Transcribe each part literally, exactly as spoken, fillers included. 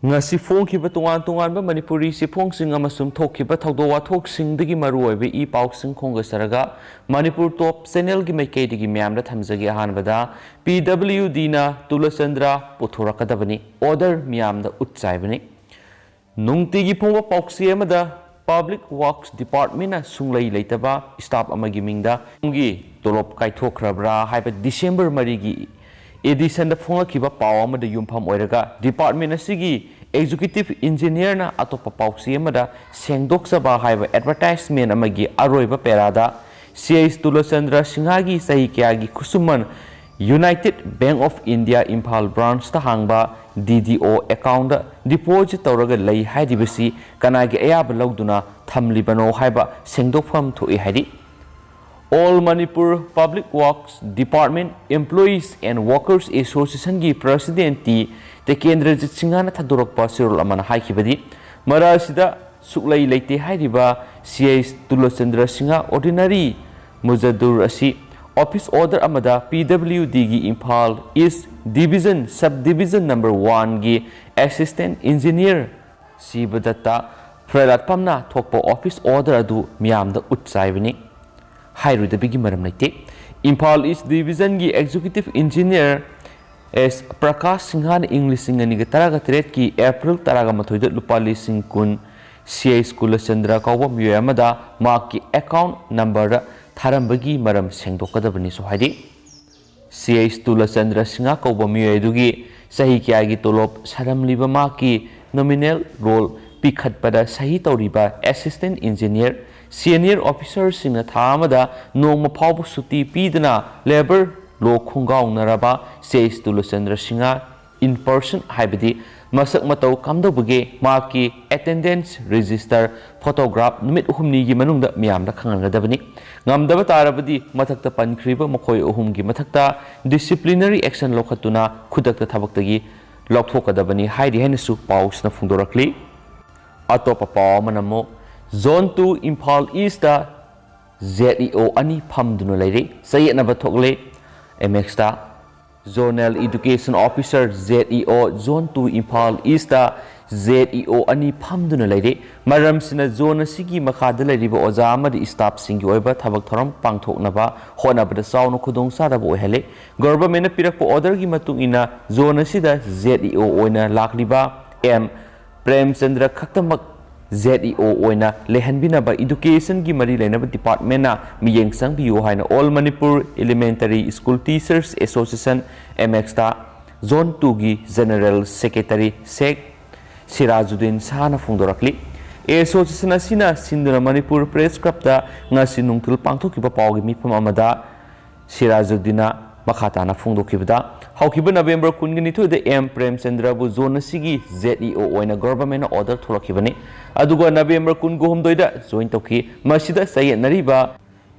ꯉꯁꯤ ꯐꯣꯡꯈꯤꯕ ꯇꯣꯉꯥꯟ ꯇꯣꯉꯥꯟꯕ ꯃꯅꯤꯄꯨꯔꯤ ꯆꯦꯐꯣꯡꯁꯤꯡ ꯑꯃꯁꯨꯡ ꯊꯣꯛꯈꯤꯕ ꯊꯧꯗꯣꯛ ꯋꯥꯊꯣꯛꯁꯤꯡꯗꯒꯤ ꯃꯔꯨꯑꯣꯏꯕ ꯏ ꯄꯥꯎꯁꯤꯡ ꯈꯣꯝꯒꯠꯆꯔꯒ ꯃꯅꯤꯄꯨꯔ ꯇꯣꯞ ꯆꯦꯅꯦꯜꯒꯤ ꯃꯥꯏꯀꯩꯗꯒꯤ ꯃꯌꯥꯝꯗ ꯊꯝꯖꯒꯦ꯫ ꯑꯍꯥꯟꯕꯗ, ꯄꯤ ꯗꯕ꯭ꯂꯤꯌꯨ ꯗꯤꯅ ꯇꯨꯂꯆꯟꯗ꯭ꯔ ꯄꯨꯊꯣꯔꯛꯀꯗꯕꯅꯤ, ꯑꯣꯔꯗꯔ ꯃꯤꯌꯥꯝꯗ ꯎꯠ ꯆꯥꯏꯕꯅꯤ꯫ ꯅꯨꯡꯇꯤꯒꯤ ꯐꯣꯡꯕ ꯄꯥꯎꯆꯦ ꯑꯃꯗ Public Works Departmentꯅ ꯁꯨꯡꯂꯩ ꯂꯩꯇꯕ staff ꯑꯃꯒꯤ ꯃꯤꯡꯗ ꯒꯤ ꯇꯣꯂꯣꯞ ꯀꯥꯏꯊꯣꯛꯈ꯭ꯔꯕ꯭ꯔꯥ ꯍꯥꯏꯕ ꯗꯤꯁꯦꯝꯕꯔ ꯃꯔꯤꯒꯤ editionꯗ ꯐꯣꯡꯂꯛꯈꯤꯕ ꯄꯥꯎ ꯑꯃꯗ ꯌꯨꯝꯐꯝ ꯑꯣꯏꯔꯒ department ꯑꯁꯤꯒꯤ executive engineerꯅ ꯑꯇꯣꯞꯄ ꯄꯥꯎꯆꯦ ꯑꯃꯗ ꯁꯦꯡꯗꯣꯛꯆꯕ ꯍꯥꯏꯕ advertisement ꯑꯃꯒꯤ ꯑꯔꯣꯏꯕ paraꯗ ꯁꯤ ꯑꯩꯆ ꯇꯨꯂꯆꯟꯗ꯭ꯔ ꯁꯤꯡꯍꯒꯤ ꯆꯍꯤ ꯀꯌꯥꯒꯤ ꯈꯨꯠꯁꯨꯃꯟ United Bank of India Imphal branchꯇ ꯍꯥꯡꯕ D D O accountꯇ deposit ꯇꯧꯔꯒ ꯂꯩ ꯍꯥꯏꯔꯤꯕꯁꯤ ꯀꯅꯥꯒꯤ ꯑꯌꯥꯕ ꯂꯧꯗꯨꯅ ꯊꯝꯂꯤꯕꯅꯣ ꯍꯥꯏꯕ ꯁꯦꯡꯗꯣꯛꯐꯝ ꯊꯣꯛꯏ ꯍꯥꯏꯔꯤ꯫ All Manipur Public Works Department Employees and Workers Associationꯒꯤ president ꯇꯤ ꯇꯦꯀꯦꯟꯗ꯭ꯔꯖꯤꯠ ꯁꯤꯡꯍꯅ ꯊꯥꯗꯣꯔꯛꯄ ꯆꯦꯔꯣꯜ ꯑꯃꯅ ꯍꯥꯏꯈꯤꯕꯗꯤ, ꯃꯔꯛ ꯑꯁꯤꯗ ꯁꯨꯛꯂꯩ ꯂꯩꯇꯦ ꯍꯥꯏꯔꯤꯕ ꯁꯤ ꯑꯩꯆ ꯇꯨꯂꯆꯟꯗ꯭ꯔ ꯁꯤꯡꯍ ordinary ꯃꯨꯖꯗꯨꯔ ꯑꯁꯤ office order ꯑꯃꯗ P W Dꯒꯤ Imphal East Division Sub Division number oneꯒꯤ assistant engineer ꯁꯤꯕꯗꯠꯇ ꯐ꯭ꯔꯦꯂꯥꯠꯄꯝꯅ ꯊꯣꯛꯄ office order ꯑꯗꯨ ꯃꯤꯌꯥꯝꯗ ꯎꯠ ꯆꯥꯏꯕꯅꯤ꯫ ꯍꯥꯏꯔꯣꯏꯗꯕꯒꯤ ꯃꯔꯝ ꯂꯩꯇꯦ꯫ ꯏꯝꯐꯥꯜ East Divisionꯒꯤ executive engineer ꯑꯦꯁ ꯄ꯭ꯔꯀꯥꯁ ꯁꯤꯡꯍꯅ ꯏꯪ ꯂꯤꯁꯤꯡ ꯑꯅꯤꯒ ꯇꯔꯥꯒ ꯇꯔꯦꯠꯀꯤ April ꯇꯔꯥꯒ ꯃꯥꯊꯣꯏꯗ ꯂꯨꯄꯥ ꯂꯤꯁꯤꯡ ꯀꯨꯟ ꯁꯤ ꯑꯩꯆ ꯀꯨꯂꯆꯟꯗ꯭ꯔ ꯀꯧꯕ ꯃꯤꯑꯣꯏ ꯑꯃꯗ ꯃꯍꯥꯛꯀꯤ account numberꯗ ꯊꯥꯔꯝꯕꯒꯤ ꯃꯔꯝ ꯁꯦꯡꯗꯣꯛꯀꯗꯕꯅꯤꯁꯨ ꯍꯥꯏꯔꯤ꯫ ꯁꯤ ꯑꯩꯆ ꯇꯨꯂꯆꯟꯗ꯭ꯔ ꯁꯤꯡꯍ ꯀꯧꯕ ꯃꯤꯑꯣꯏ ꯑꯗꯨꯒꯤ ꯆꯍꯤ ꯀꯌꯥꯒꯤ ꯇꯣꯂꯣꯞ ꯁꯥꯔꯝꯂꯤꯕ ꯃꯍꯥꯛꯀꯤ nominal roll ꯄꯤꯈꯠꯄꯗ ꯁꯍꯤ ꯇꯧꯔꯤꯕ assistant engineer, senior officerꯁꯤꯡꯅ ꯊꯥ ꯑꯃꯗ ꯅꯣꯡꯃ ꯐꯥꯎꯕ ꯁꯨꯇꯤ ꯄꯤꯗꯅ labour law ꯈꯣꯡꯒꯥꯎꯅꯔꯕ ꯁꯤ ꯑꯩꯆ ꯇꯨꯂꯆꯟꯗ꯭ꯔ ꯁꯤꯡꯍ in person ꯍꯥꯏꯕꯗꯤ ꯃꯁꯛ ꯃꯇꯧ ꯀꯝꯗꯧꯕꯒꯦ, ꯃꯍꯥꯛꯀꯤ attendance register, photograph ꯅꯨꯃꯤꯠ ꯍꯨꯝꯅꯤꯒꯤ ꯃꯅꯨꯡꯗ ꯃꯤꯌꯥꯝꯗ ꯈꯪꯍꯟꯒꯗꯕꯅꯤ꯫ ꯉꯝꯗꯕ ꯇꯥꯔꯕꯗꯤ ꯃꯊꯛꯇ ꯄꯟꯈ꯭ꯔꯤꯕ ꯃꯈꯣꯏ ꯑꯍꯨꯝꯒꯤ ꯃꯊꯛꯇ disciplinary action ꯂꯧꯈꯠꯇꯨꯅ ꯈꯨꯗꯛꯇ ꯊꯕꯛꯇꯒꯤ ꯂꯧꯊꯣꯛꯀꯗꯕꯅꯤ ꯍꯥꯏꯔꯤ ꯍꯥꯏꯅꯁꯨ ꯄꯥꯎꯁꯤꯅ ꯐꯣꯡꯗꯣꯔꯛꯂꯤ꯫ ꯑꯇꯣꯞꯄ ꯄꯥꯎ ꯑꯃꯅ ꯑꯃꯨꯛ Zone two Imphal Eastꯇ Z E O ꯑꯅꯤ ꯐꯝꯗꯨꯅ ꯂꯩꯔꯤ꯫ ꯆꯌꯦꯠꯅꯕ ꯊꯣꯛꯂꯦ꯫ ꯑꯦꯝ ꯑꯦꯛꯁꯇ Zonal Education Officer, Z E O, Zone two Imphal East ꯇ Z E O ꯑꯅꯤ ꯐꯝꯗꯨꯅ ꯂꯩꯔꯤ꯫ ꯃꯔꯝꯁꯤꯅ zone ꯑꯁꯤꯒꯤ ꯃꯈꯥꯗ ꯂꯩꯔꯤꯕ ꯑꯣꯖꯥ ꯑꯃꯗꯤ staff ꯁꯤꯡꯒꯤ ꯑꯣꯏꯕ ꯊꯕꯛ ꯊꯧꯔꯝ ꯄꯥꯡꯊꯣꯛꯅꯕ ꯍꯣꯠꯅꯕꯗ ꯆꯥꯎꯅ ꯈꯨꯗꯣꯡꯆꯥꯗꯕ ꯑꯣꯏꯍꯜꯂꯤ꯫ Government ꯅ ꯄꯤꯔꯛꯄ order ꯒꯤ ꯃꯇꯨꯡ ꯏꯟꯅ zone ꯑꯁꯤꯗ Z E O ꯑꯣꯏꯅ ꯂꯥꯛꯂꯤꯕ M ꯄ꯭ꯔꯦꯝꯆꯟꯗ꯭ꯔ ꯈꯛꯇꯃꯛ Z E O ꯑꯣꯏꯅ ꯂꯩꯍꯟꯕꯤꯅꯕ education ꯒꯤ ꯃꯔꯤ ꯂꯩꯅꯕ department ꯅ ꯃꯤꯠꯌꯦꯡ ꯆꯪꯕꯤꯌꯨ ꯍꯥꯏꯅ All Manipur Elementary School Teachers Association, M X TA, Zone two ꯒꯤ General Secretary ꯁꯦꯈ ꯁꯤꯔꯥꯖꯨꯗꯤꯟ ꯁꯥꯍꯅ ꯐꯣꯡꯗꯣꯔꯛꯂꯤ꯫ Association ꯑꯁꯤꯅ ꯁꯤꯟꯗꯨꯅ Manipur Press Club ꯇ ꯉꯁꯤ ꯅꯨꯡꯊꯤꯜ ꯄꯥꯡꯊꯣꯛꯈꯤꯕ ꯄꯥꯎꯒꯤ ꯃꯤꯐꯝ ꯑꯃꯗ ꯁꯤꯔꯥꯖꯨꯗꯤꯟꯅ ꯃꯈꯥ ꯇꯥꯅ ꯐꯣꯡꯗꯣꯛꯈꯤꯕꯗ, ꯍꯧꯈꯤꯕ November ꯀꯨꯟꯒ ꯅꯤꯊꯣꯏꯗ M ꯄ꯭ꯔꯦꯝꯆꯟꯗ꯭ꯔꯕꯨ zone ꯑꯁꯤꯒꯤ Z E O ꯑꯣꯏꯅ government ꯅ order ꯊꯣꯛꯂꯛꯈꯤꯕꯅꯤ꯫ ꯑꯗꯨꯒ November ꯀꯨꯟꯒ ꯍꯨꯝꯗꯣꯏꯗ join ꯇꯧꯈꯤ꯫ ꯃꯁꯤꯗ ꯆꯌꯦꯠꯅꯔꯤꯕ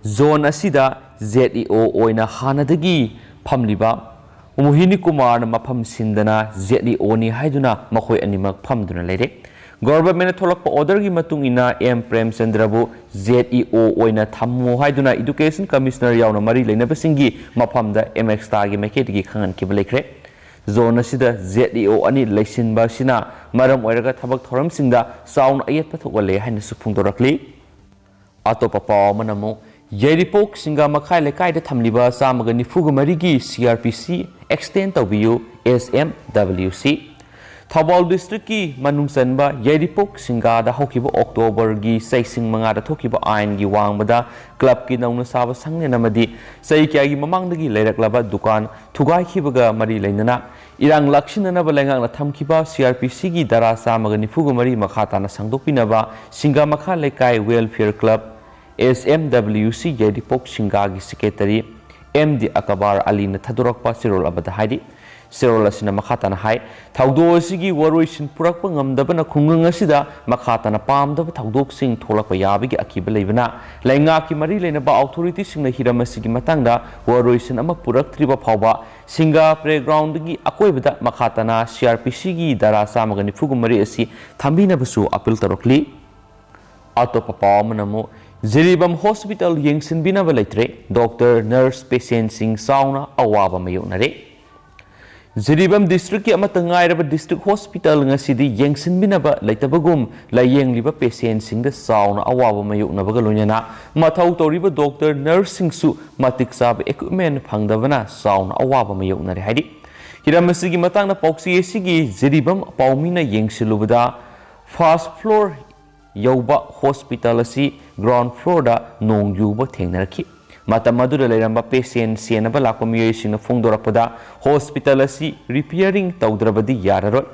zone ꯑꯁꯤꯗ Z E O ꯑꯣꯏꯅ ꯍꯥꯟꯅꯗꯒꯤ ꯐꯝꯂꯤꯕ ꯃꯣꯍꯤꯅꯤ ꯀꯨꯃꯥꯔꯅ ꯃꯐꯝ ꯁꯤꯟꯗꯅ Z E O ꯅꯤ ꯍꯥꯏꯗꯨꯅ ꯃꯈꯣꯏ ꯑꯅꯤꯃꯛ ꯐꯝꯗꯨꯅ ꯂꯩꯔꯦ꯫ Government ꯅ ꯊꯣꯛꯂꯛꯄ order ꯒꯤ ꯃꯇꯨꯡ ꯏꯟꯅ M ꯄ꯭ꯔꯦꯝꯆꯟꯗ꯭ꯔꯕꯨ Z E O ꯑꯣꯏꯅ ꯊꯝꯃꯨ ꯍꯥꯏꯗꯨꯅ Education Commissioner ꯌꯥꯎꯅ ꯃꯔꯤ ꯂꯩꯅꯕꯁꯤꯡꯒꯤ ꯃꯐꯝꯗ M X TA ꯒꯤ ꯃꯥꯏꯀꯩꯗꯒꯤ ꯈꯪꯍꯟꯈꯤꯕ ꯂꯩꯈ꯭ꯔꯦ꯫ Zone ꯑꯁꯤꯗ Z E O ꯑꯅꯤ ꯂꯩꯁꯤꯟꯕ ꯑꯁꯤꯅ ꯃꯔꯝ ꯑꯣꯏꯔꯒ ꯊꯕꯛ ꯊꯧꯔꯝꯁꯤꯡꯗ ꯆꯥꯎꯅ ꯑꯌꯦꯠꯄ ꯊꯣꯛꯍꯜꯂꯦ ꯍꯥꯏꯅꯁꯨ ꯐꯣꯡꯗꯣꯔꯛꯂꯤ꯫ ꯑꯇꯣꯞꯄ ꯄꯥꯎ ꯑꯃꯅ ꯑꯃꯨꯛ ꯌꯥꯏꯔꯤꯄꯣꯛ ꯁꯤꯡꯒꯥ ꯃꯈꯥ ꯂꯩꯀꯥꯏꯗ ꯊꯝꯂꯤꯕ ꯆꯥꯝꯃꯒ ꯅꯤꯐꯨꯒ ꯃꯔꯤꯒꯤ C R P C extend ꯇꯧꯕꯤꯌꯨ, S M W C꯫ Thoubal district ꯀꯤ ꯃꯅꯨꯡ ꯆꯟꯕ ꯌꯥꯏꯔꯤꯄꯣꯛ ꯁꯤꯡꯒꯥꯗ ꯍꯧꯈꯤꯕ October ꯒꯤ ꯆꯩꯁꯤꯡ ꯃꯉꯥꯗ ꯊꯣꯛꯈꯤꯕ ꯑꯥꯏꯟꯒꯤ ꯋꯥꯡꯃꯗ club ꯀꯤ ꯅꯧꯅ ꯁꯥꯕ ꯁꯪꯂꯦꯟ ꯑꯃꯗꯤ ꯆꯍꯤ ꯀꯌꯥꯒꯤ ꯃꯃꯥꯡꯗꯒꯤ ꯂꯩꯔꯛꯂꯕ ꯗꯨꯀꯥꯟ ꯊꯨꯒꯥꯏꯈꯤꯕꯒ ꯃꯔꯤ ꯂꯩꯅꯅ ꯏꯔꯥꯡ ꯂꯥꯛꯁꯤꯟꯅꯅꯕ ꯂꯩꯉꯥꯛꯅ ꯊꯝꯈꯤꯕ C R P C ꯒꯤ ꯙꯥꯔꯥ ꯆꯥꯝꯃꯒ ꯅꯤꯐꯨꯒ ꯃꯔꯤ ꯃꯈꯥ ꯇꯥꯅ ꯁꯥꯡꯗꯣꯛꯄꯤꯅꯕ ꯁꯤꯡꯒꯥ ꯃꯈꯥ ꯂꯩꯀꯥꯏ Welfare Club, S M W C ꯌꯥꯏꯔꯤꯄꯣꯛ ꯁꯤꯡꯒꯥꯒꯤ secretary M D ꯑꯀꯕꯥꯔ ꯑꯂꯤꯅ ꯊꯥꯗꯣꯔꯛꯄ ꯆꯦꯔꯣꯜ ꯑꯃꯗ ꯍꯥꯏꯔꯤ꯫ ꯆꯦꯔꯣꯜ ꯑꯁꯤꯅ ꯃꯈꯥ ꯇꯥꯅ ꯍꯥꯏ, ꯊꯧꯗꯣꯛ ꯑꯁꯤꯒꯤ ꯋꯥꯔꯣꯏꯁꯤꯟ ꯄꯨꯔꯛꯄ ꯉꯝꯗꯕꯅ ꯈꯨꯡꯒꯪ ꯑꯁꯤꯗ ꯃꯈꯥ ꯇꯥꯅ ꯄꯥꯝꯗꯕ ꯊꯧꯗꯣꯛꯁꯤꯡ ꯊꯣꯛꯂꯛꯄ ꯌꯥꯕꯒꯤ ꯑꯀꯤꯕ ꯂꯩꯕꯅ ꯂꯩꯉꯥꯛꯀꯤ ꯃꯔꯤ ꯂꯩꯅꯕ authority ꯁꯤꯡꯅ ꯍꯤꯔꯝ ꯑꯁꯤꯒꯤ ꯃꯇꯥꯡꯗ ꯋꯥꯔꯣꯏꯁꯤꯟ ꯑꯃ ꯄꯨꯔꯛꯇ꯭ꯔꯤꯕ ꯐꯥꯎꯕ ꯁꯤꯡꯒꯥ playground ꯒꯤ ꯑꯀꯣꯏꯕꯗ ꯃꯈꯥ ꯇꯥꯅ C R P C ꯒꯤ ꯙꯥꯔꯥ ꯆꯥꯝꯃꯒ ꯅꯤꯐꯨꯒ ꯃꯔꯤ ꯑꯁꯤ ꯊꯝꯕꯤꯅꯕꯁꯨ appeal ꯇꯧꯔꯛꯂꯤ꯫ ꯑꯇꯣꯞꯄ ꯄꯥꯎ ꯑꯃꯅ ꯑꯃꯨꯛ ꯖꯤꯔꯤꯕꯥꯝ hospital ꯌꯦꯡꯁꯤꯟꯕꯤꯅꯕ ꯂꯩꯇ꯭ꯔꯦ, doctor, nurse, patient ꯁꯤꯡ ꯆꯥꯎꯅ ꯑꯋꯥꯕ ꯃꯥꯌꯣꯛꯅꯔꯦ꯫ ꯖꯤꯔꯤꯕꯥꯝ ꯗꯤꯁꯇ꯭ꯔꯤꯛꯀꯤ ꯑꯃꯠꯇ ꯉꯥꯏꯔꯕ ꯗꯤꯁꯇ꯭ꯔꯤꯛ ꯍꯣꯁꯄꯤꯇꯥꯜ ꯉꯁꯤꯗꯤ ꯌꯦꯡꯁꯤꯟꯕꯤꯅꯕ ꯂꯩꯇꯕꯒꯨꯝ, ꯂꯥꯌꯦꯡꯂꯤꯕ ꯄꯦꯁꯦꯟꯁꯤꯡꯗ ꯆꯥꯎꯅ ꯑꯋꯥꯕ ꯃꯥꯌꯣꯛꯅꯕꯒ ꯂꯣꯏꯅꯅ ꯃꯊꯧ ꯇꯧꯔꯤꯕ ꯗꯣꯛꯇꯔ, ꯅꯔꯁꯁꯤꯡꯁꯨ ꯃꯇꯤꯛ ꯆꯥꯕ ꯏꯀ꯭ꯋꯤꯞꯃꯦꯟ ꯐꯪꯗꯕꯅ ꯆꯥꯎꯅ ꯑꯋꯥꯕ ꯃꯥꯌꯣꯛꯅꯔꯦ ꯍꯥꯏꯔꯤ꯫ ꯍꯤꯔꯝ ꯑꯁꯤꯒꯤ ꯃꯇꯥꯡꯗ ꯄꯥꯎꯆꯦ ꯑꯁꯤꯒꯤ ꯖꯤꯔꯤꯕꯥꯝ ꯄꯥꯎꯃꯤꯅ ꯌꯦꯡꯁꯤꯜꯂꯨꯕꯗ, ꯐꯥꯔꯁ ꯐ꯭ꯂꯣꯔ ꯌꯧꯕ ꯍꯣꯁꯄꯤꯇꯥꯜ ꯑꯁꯤ ꯒ꯭ꯔꯥꯎꯟ ꯐ꯭ꯂꯣꯔꯗ ꯅꯣꯡ ꯌꯨꯕ ꯊꯦꯡꯅꯔꯛꯈꯤ꯫ ꯃꯇꯝ ꯑꯗꯨꯗ ꯂꯩꯔꯝꯕ ꯄꯦꯁꯦꯟ ꯁꯦꯟꯅꯕ ꯂꯥꯛꯄ ꯃꯤꯑꯣꯏꯁꯤꯡꯅ ꯐꯣꯡꯗꯣꯔꯛꯄꯗ, ꯍꯣꯁꯄꯤꯇꯥꯜ ꯑꯁꯤ ꯔꯤꯄꯤꯌꯥꯔꯤꯡ ꯇꯧꯗ꯭ꯔꯕꯗꯤ ꯌꯥꯔꯔꯣꯏ꯫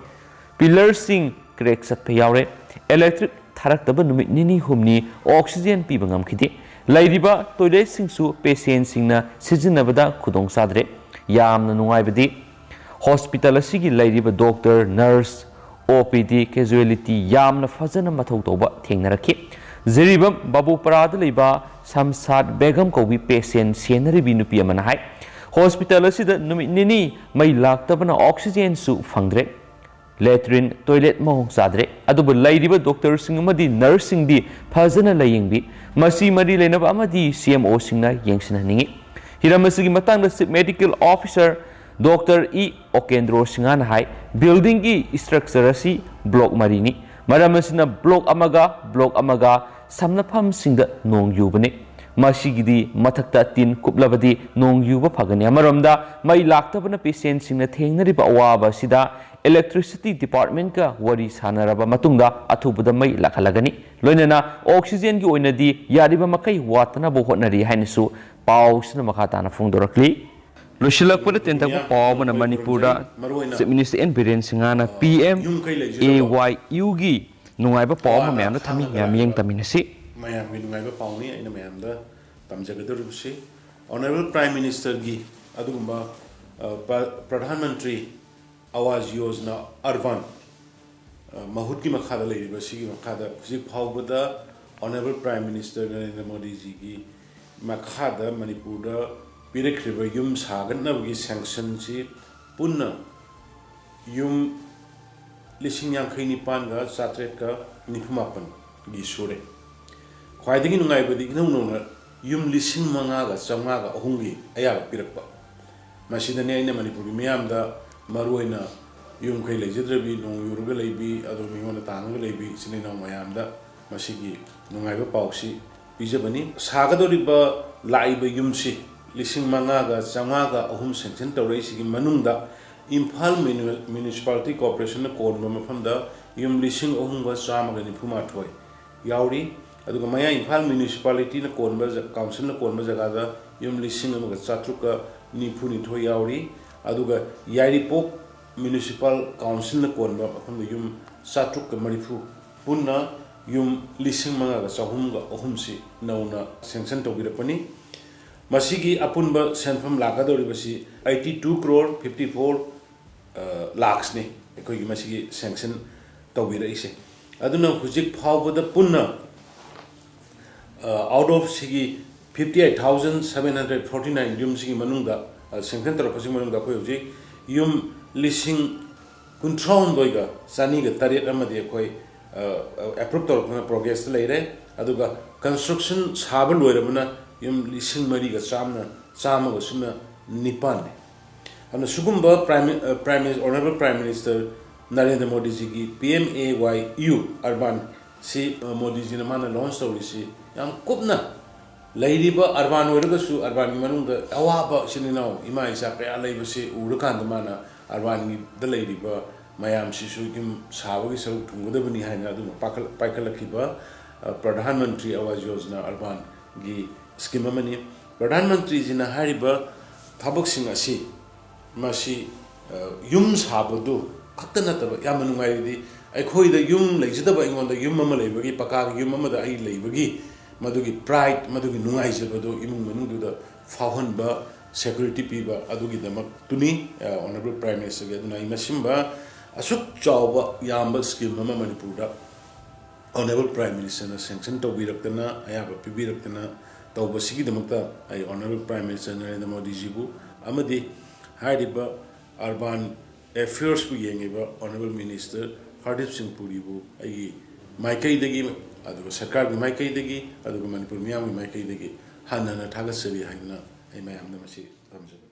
ꯄꯤꯂꯔꯁꯤꯡ ꯀ꯭ꯔꯦꯛ ꯆꯠꯄ ꯌꯥꯎꯔꯦ꯫ ꯏꯂꯦꯛꯇ꯭ꯔꯤꯛ ꯊꯥꯔꯛꯇꯕ ꯅꯨꯃꯤꯠ ꯅꯤꯅꯤ ꯍꯨꯝꯅꯤ ꯑꯣꯛꯁꯤꯖꯦꯟ ꯄꯤꯕ ꯉꯝꯈꯤꯗꯦ꯫ ꯂꯩꯔꯤꯕ ꯇꯣꯏꯂꯦꯠꯁꯤꯡꯁꯨ ꯄꯦꯁꯦꯟꯁꯤꯡꯅ ꯁꯤꯖꯤꯟꯅꯕꯗ ꯈꯨꯗꯣꯡ ꯆꯥꯗ꯭ꯔꯦ꯫ ꯌꯥꯝꯅ ꯅꯨꯡꯉꯥꯏꯕꯗꯤ, ꯍꯣꯁꯄꯤꯇꯥꯜ ꯑꯁꯤꯒꯤ ꯂꯩꯔꯤꯕ ꯗꯣꯛꯇꯔ, ꯅꯔꯁ, ꯑꯣ ꯄꯤ ꯗꯤ, ꯀꯦꯖꯨꯋꯦꯂꯤꯇꯤ ꯌꯥꯝꯅ ꯐꯖꯅ ꯃꯊꯧ ꯇꯧꯕ ꯊꯦꯡꯅꯔꯛꯈꯤ꯫ ꯖꯤꯔꯤꯕꯥꯝ ꯕꯥꯕꯨꯄꯔꯥꯗ ꯂꯩꯕ ꯁꯝꯁꯥꯠ ꯕꯦꯒꯝ ꯀꯧꯕꯤ ꯄꯦꯁꯦꯟ ꯁꯦꯟꯅꯔꯤꯕꯤ ꯅꯨꯄꯤ ꯑꯃꯅ ꯍꯥꯏ, ꯍꯣꯁꯄꯤꯇꯥꯜ ꯑꯁꯤꯗ ꯅꯨꯃꯤꯠ ꯅꯤꯅꯤ ꯃꯩ ꯂꯥꯛꯇꯕꯅ ꯑꯣꯛꯁꯤꯖꯦꯟꯁꯨ ꯐꯪꯗ꯭ꯔꯦ꯫ ꯂꯦꯇ꯭ꯔꯤꯟ, ꯇꯣꯏꯂꯦꯠ ꯃꯑꯣꯡ ꯆꯥꯗ꯭ꯔꯦ꯫ ꯑꯗꯨꯕꯨ ꯂꯩꯔꯤꯕ ꯗꯣꯛꯇꯔꯁꯤꯡ ꯑꯃꯗꯤ ꯅꯔꯁꯁꯤꯡꯗꯤ ꯐꯖꯅ ꯂꯥꯌꯦꯡꯕꯤ꯫ ꯃꯁꯤ ꯃꯔꯤ ꯂꯩꯅꯕ ꯑꯃꯗꯤ ꯁꯤ ꯑꯦꯝ ꯑꯣꯁꯤꯡꯅ ꯌꯦꯡꯁꯤꯟꯍꯟꯅꯤꯡꯏ꯫ ꯍꯤꯔꯝ ꯑꯁꯤꯒꯤ ꯃꯇꯥꯡꯗ chief medical officer doctor E ꯑꯣꯀꯦꯟꯗ꯭ꯔꯣ ꯁꯤꯡꯍꯅ ꯍꯥꯏ, ꯕꯤꯜꯗꯤꯡꯒꯤ ꯏꯁꯇ꯭ꯔꯛꯆꯔ ꯑꯁꯤ ꯕ꯭ꯂꯣꯛ ꯃꯔꯤꯅꯤ꯫ ꯃꯔꯝ ꯑꯁꯤꯅ ꯕ꯭ꯂꯣꯛ ꯑꯃꯒ ꯕ꯭ꯂꯣꯛ ꯑꯃꯒ ꯁꯝꯅꯐꯝꯁꯤꯡꯗ ꯅꯣꯡ ꯌꯨꯕꯅꯤ꯫ ꯃꯁꯤꯒꯤꯗꯤ ꯃꯊꯛꯇ ꯇꯤꯟ ꯀꯨꯞꯂꯕꯗꯤ ꯅꯣꯡ ꯌꯨꯕ ꯐꯒꯅꯤ꯫ ꯑꯃꯔꯣꯝꯗ ꯃꯩ ꯂꯥꯛꯇꯕꯅ ꯄꯦꯁꯦꯟꯁꯤꯡꯅ ꯊꯦꯡꯅꯔꯤꯕ ꯑꯋꯥꯕ ꯑꯁꯤꯗ ꯏꯂꯦꯛꯇ꯭ꯔꯤꯁꯤꯇꯤ ꯗꯤꯄꯥꯔꯠꯃꯦꯟꯠꯀ ꯋꯥꯔꯤ ꯁꯥꯅꯔꯕ ꯃꯇꯨꯡꯗ ꯑꯊꯨꯕꯗ ꯃꯩ ꯂꯥꯛꯍꯜꯂꯒꯅꯤ꯫ ꯂꯣꯏꯅꯅ ꯑꯣꯛꯁꯤꯖꯦꯟꯒꯤ ꯑꯣꯏꯅꯗꯤ ꯌꯥꯔꯤꯕ ꯃꯈꯩ ꯋꯥꯠꯇꯅꯕ ꯍꯣꯠꯅꯔꯤ ꯍꯥꯏꯅꯁꯨ ꯄꯥꯎꯁꯤꯅ ꯃꯈꯥ ꯇꯥꯅ ꯐꯣꯡꯗꯣꯔꯛꯂꯤ꯫ ꯂꯣꯏꯁꯤꯜꯂꯛꯄꯗ ꯇꯦꯟꯇꯛꯄ ꯄꯥꯎ ꯑꯃꯅ ꯃꯅꯤꯄꯨꯔꯗ ꯆꯤꯐ ꯃꯤꯅꯤꯁꯇꯔ ꯑꯦꯟ ꯕꯤꯔꯦꯟ ꯁꯤꯡꯍꯅ ꯄꯤ ꯑꯦꯝ ꯑꯦ ꯋꯥꯏ ꯌꯨꯒꯤ ꯅꯨꯡꯉꯥꯏꯕ ꯄꯥꯎ ꯑꯃ ꯃꯌꯥꯝꯗ ꯊꯝꯃꯤ꯫ ꯃꯌꯥꯝ ꯃꯤꯠꯌꯦꯡ ꯇꯝꯃꯤꯟꯅꯁꯤ꯫ ꯃꯌꯥꯝꯒꯤ ꯅꯨꯡꯉꯥꯏꯕ ꯄꯥꯎꯅꯤ ꯑꯩꯅ ꯃꯌꯥꯝꯗ ꯇꯝꯖꯒꯗꯧꯔꯤꯕꯁꯤ꯫ ꯑꯣꯅꯔꯦꯕꯜ ꯄ꯭ꯔꯥꯏꯝ ꯃꯤꯅꯤꯁꯇꯔꯒꯤ ꯑꯗꯨꯒꯨꯝꯕ, ꯑ, ꯄ꯭ꯔ-, ꯄ꯭ꯔꯙꯥꯟ ꯃꯟꯇ꯭ꯔꯤ ꯑꯋꯥꯖ ꯌꯣꯖꯅꯥ ꯑꯔꯕꯥꯟ, ꯑ, ꯃꯍꯨꯠꯀꯤ ꯃꯈꯥꯗ ꯂꯩꯔꯤꯕ ꯁꯤꯒꯤ ꯃꯈꯥꯗ ꯍꯧꯖꯤꯛ ꯐꯥꯎꯕꯗ ꯑꯣꯅꯔꯦꯕꯜ ꯄ꯭ꯔꯥꯏꯝ ꯃꯤꯅꯤꯁꯇꯔ ꯅꯔꯦꯟꯗ꯭ꯔ ꯃꯣꯗꯤꯖꯤꯒꯤ ꯃꯈꯥꯗ ꯃꯅꯤꯄꯨꯔꯗ ꯄꯤꯔꯛꯈ꯭ꯔꯤꯕ ꯌꯨꯝ ꯁꯥꯒꯠꯅꯕꯒꯤ ꯁꯦꯡꯁꯟꯁꯤ ꯄꯨꯟꯅ ꯌꯨꯝ ꯂꯤꯁꯤꯡ ꯌꯥꯡꯈꯩ ꯅꯤꯄꯥꯟꯒ ꯆꯥꯇ꯭ꯔꯦꯠꯀ ꯅꯤꯐꯨ ꯃꯥꯄꯟꯒꯤ ꯁꯨꯔꯦ꯫ ꯈ꯭ꯋꯥꯏꯗꯒꯤ ꯅꯨꯡꯉꯥꯏꯕꯗꯤ ꯏꯅꯧ ꯅꯧꯅ ꯌꯨꯝ ꯂꯤꯁꯤꯡ ꯃꯉꯥꯒ ꯆꯥꯝꯃꯉꯥꯒ ꯑꯍꯨꯝꯒꯤ ꯑꯌꯥꯕ ꯄꯤꯔꯛꯄ꯫ ꯃꯁꯤꯗꯅꯤ ꯑꯩꯅ ꯃꯅꯤꯄꯨꯔꯒꯤ ꯃꯤꯌꯥꯝꯗ ꯃꯔꯨꯑꯣꯏꯅ ꯌꯨꯝ ꯀꯩ ꯂꯩꯖꯗ꯭ꯔꯕꯤ, ꯅꯣꯡ ꯌꯨꯔꯒ ꯂꯩꯕꯤ, ꯑꯗꯨꯒ ꯃꯤꯉꯣꯟꯗ ꯇꯥꯡꯉꯒ ꯂꯩꯕꯤ ꯏꯆꯤꯜ ꯏꯅꯥꯎ ꯃꯌꯥꯝꯗ ꯃꯁꯤꯒꯤ ꯅꯨꯡꯉꯥꯏꯕ ꯄꯥꯎꯁꯤ ꯄꯤꯖꯕꯅꯤ꯫ ꯁꯥꯒꯗꯧꯔꯤꯕ ꯂꯥꯛꯏꯕ ꯌꯨꯝꯁꯤ ꯂꯤꯁꯤꯡ ꯃꯉꯥꯒ ꯆꯥꯝꯃꯉꯥꯒ ꯑꯍꯨꯝ sanction ꯇꯧꯔꯛꯏꯁꯤꯒꯤ ꯃꯅꯨꯡꯗ ꯏꯝꯐꯥꯜ Muni-, Municipality Corporationꯅ ꯀꯣꯟꯕ ꯃꯐꯝꯗ ꯌꯨꯝ ꯂꯤꯁꯤꯡ ꯑꯍꯨꯝꯒ ꯆꯥꯝꯃꯒ ꯅꯤꯐꯨ ꯃꯥꯊꯣꯏ ꯌꯥꯎꯔꯤ꯫ ꯑꯗꯨꯒ ꯃꯌꯥ ꯏꯝꯐꯥꯜ Municipalityꯅ ꯀꯣꯟꯕ ꯖ-, Councilꯅ ꯀꯣꯟꯕ ꯖꯒꯥꯗ ꯌꯨꯝ ꯂꯤꯁꯤꯡ ꯑꯃꯒ ꯆꯥꯇ꯭ꯔꯨꯛꯀ ꯅꯤꯐꯨ ꯅꯤꯊꯣꯏ ꯌꯥꯎꯔꯤ꯫ ꯑꯗꯨꯒ ꯌꯥꯏꯔꯤꯄꯣꯛ Municipal Councilꯅ ꯀꯣꯟꯕ ꯃꯐꯝꯗ ꯌꯨꯝ ꯆꯥꯇ꯭ꯔꯨꯛꯀ ꯃꯔꯤꯐꯨ, ꯄꯨꯟꯅ ꯌꯨꯝ ꯂꯤꯁꯤꯡ ꯃꯉꯥꯒ ꯆꯍꯨꯝꯒ ꯑꯍꯨꯝꯁꯤ ꯅꯧꯅ sanction ꯇꯧꯕꯤꯔꯛꯄꯅꯤ꯫ ꯃꯁꯤꯒꯤ ꯑꯄꯨꯟꯕ ꯁꯦꯟꯐꯝ ꯂꯥꯛꯀꯗꯧꯔꯤꯕꯁꯤ eighty two crore fifty four lakhsꯅꯤ ꯑꯩꯈꯣꯏꯒꯤ ꯃꯁꯤꯒꯤ sanction ꯇꯧꯕꯤꯔꯛꯏꯁꯦ꯫ ꯑꯗꯨꯅ ꯍꯧꯖꯤꯛ ꯐꯥꯎꯕꯗ ꯄꯨꯟꯅ, ꯑ, out of ꯁꯤꯒꯤ fifty eight thousand seven hundred forty nine ꯌꯨꯝꯁꯤꯒꯤ ꯃꯅꯨꯡꯗ, ꯑ, sanction ꯇꯧꯔꯛꯄꯁꯤꯒꯤ ꯃꯅꯨꯡꯗ ꯑꯩꯈꯣꯏ ꯍꯧꯖꯤꯛ ꯌꯨꯝ ꯂꯤꯁꯤꯡ ꯀꯨꯟꯊ꯭ꯔꯥꯍꯨꯝꯗꯣꯏꯒ ꯆꯅꯤꯒ ꯇꯔꯦꯠ ꯑꯃꯗꯤ ꯑꯩꯈꯣꯏ, ꯑ, approve ꯇꯧꯔꯛꯇꯨꯅ progressꯇ ꯂꯩꯔꯦ꯫ ꯑꯗꯨꯒ construction ꯁꯥꯕ ꯂꯣꯏꯔꯕꯅ ꯌꯨꯝ ꯂꯤꯁꯤꯡ ꯃꯔꯤꯒ ꯆꯥꯝꯅ, ꯆꯥꯝꯃꯒ ꯁꯨꯞꯅ ꯅꯤꯄꯥꯟꯅꯤ꯫ ꯑꯗꯨꯅ ꯁꯤꯒꯨꯝꯕ Prime, ꯑ, Prime Minister, Honourable Prime Minister Narendra ꯃꯣꯗꯤꯖꯤꯒꯤ P M A Y U Urban ꯁꯤ, ꯑ, ꯃꯣꯗꯤꯖꯤꯅ ꯃꯥꯅ launch ꯇꯧꯔꯤꯁꯤ ꯌꯥꯝ ꯀꯨꯞꯅ ꯂꯩꯔꯤꯕ urban ꯑꯣꯏꯔꯒꯁꯨ urbanꯒꯤ ꯃꯅꯨꯡꯗ ꯑꯋꯥꯕ ꯏꯆꯤꯟ ꯏꯅꯥꯎ ꯏꯃꯥ ꯏꯆꯥ ꯀꯌꯥ ꯂꯩꯕꯁꯤ ꯎꯔꯀꯥꯟꯗ ꯃꯥꯅ urbanꯒꯤꯗ ꯂꯩꯔꯤꯕ ꯃꯌꯥꯝꯁꯤꯁꯨ ꯌꯨꯝ ꯁꯥꯕꯒꯤ ꯁꯔꯨꯛ ꯊꯨꯡꯒꯗꯕꯅꯤ ꯍꯥꯏꯅ ꯑꯗꯨꯝ ꯄꯥꯈꯠ-, ꯄꯥꯏꯈꯠꯂꯛꯈꯤꯕ, ꯑ, ꯄ꯭ꯔꯙꯥꯟ ꯃꯟꯇ꯭ꯔꯤ ꯑꯋꯥꯁ ꯌꯣꯖꯅꯥ urbanꯒꯤ scheme ꯑꯃꯅꯤ꯫ ꯄ꯭ꯔꯙꯥꯟ ꯃꯟꯇ꯭ꯔꯤꯖꯤꯅ ꯍꯥꯏꯔꯤꯕ ꯊꯕꯛꯁꯤꯡ ꯑꯁꯤ ꯃꯁꯤ, ꯑ, ꯌꯨꯝ ꯁꯥꯕꯗꯨ ꯈꯛꯇ ꯅꯠꯇꯕ, ꯌꯥꯝꯅ ꯅꯨꯡꯉꯥꯏꯔꯤꯗꯤ, ꯑꯩꯈꯣꯏꯗ ꯌꯨꯝ ꯂꯩꯖꯗꯕ ꯑꯩꯉꯣꯟꯗ ꯌꯨꯝ ꯑꯃ ꯂꯩꯕꯒꯤ, ꯄꯀꯥꯒꯤ ꯌꯨꯝ ꯑꯃꯗ ꯑꯩ ꯂꯩꯕꯒꯤ ꯃꯗꯨꯒꯤ pride, ꯃꯗꯨꯒꯤ ꯅꯨꯡꯉꯥꯏꯖꯕꯗꯨ ꯏꯃꯨꯡ ꯃꯅꯨꯡꯗꯨꯗ ꯐꯥꯎꯍꯟꯕ, security ꯄꯤꯕ, ꯑꯗꯨꯒꯤꯗꯃꯛꯇꯨꯅꯤ, ꯑ, Honourable Prime Ministerꯒꯤ꯫ ꯑꯗꯨꯅ ꯑꯩ ꯃꯁꯤꯒꯨꯝꯕ ꯑꯁꯨꯛ ꯆꯥꯎꯕ ꯌꯥꯝꯕ scheme ꯑꯃ ꯃꯅꯤꯄꯨꯔꯗ Honourable Prime Ministerꯅ sanction ꯇꯧꯕꯤꯔꯛꯇꯅ, ꯑꯌꯥꯕ ꯄꯤꯕꯤꯔꯛꯇꯅ ꯇꯧꯕꯁꯤꯒꯤꯗꯃꯛꯇ ꯑꯩ Honourable Prime Minister ꯅꯔꯦꯟꯗ꯭ꯔ ꯃꯣꯗꯤꯖꯤꯕꯨ ꯑꯃꯗꯤ ꯍꯥꯏꯔꯤꯕ urban affairsꯄꯨ ꯌꯦꯡꯉꯤꯕ Honourable Minister ꯍꯔꯗꯤꯞ ꯁꯤꯡ ꯄꯨꯔꯤꯕꯨ ꯑꯩꯒꯤ ꯃꯥꯏꯀꯩꯗꯒꯤ, ꯑꯗꯨꯒ ꯁꯔꯀꯥꯔꯒꯤ ꯃꯥꯏꯀꯩꯗꯒꯤ, ꯑꯗꯨꯒ ꯃꯅꯤꯄꯨꯔ ꯃꯤꯌꯥꯝꯒꯤ ꯃꯥꯏꯀꯩꯗꯒꯤ ꯍꯟꯅ ꯍꯟꯅ ꯊꯥꯒꯠꯆꯔꯤ ꯍꯥꯏꯗꯨꯅ ꯑꯩ ꯃꯌꯥꯝꯗ ꯃꯁꯤ ꯊꯝꯖꯕꯅꯤ꯫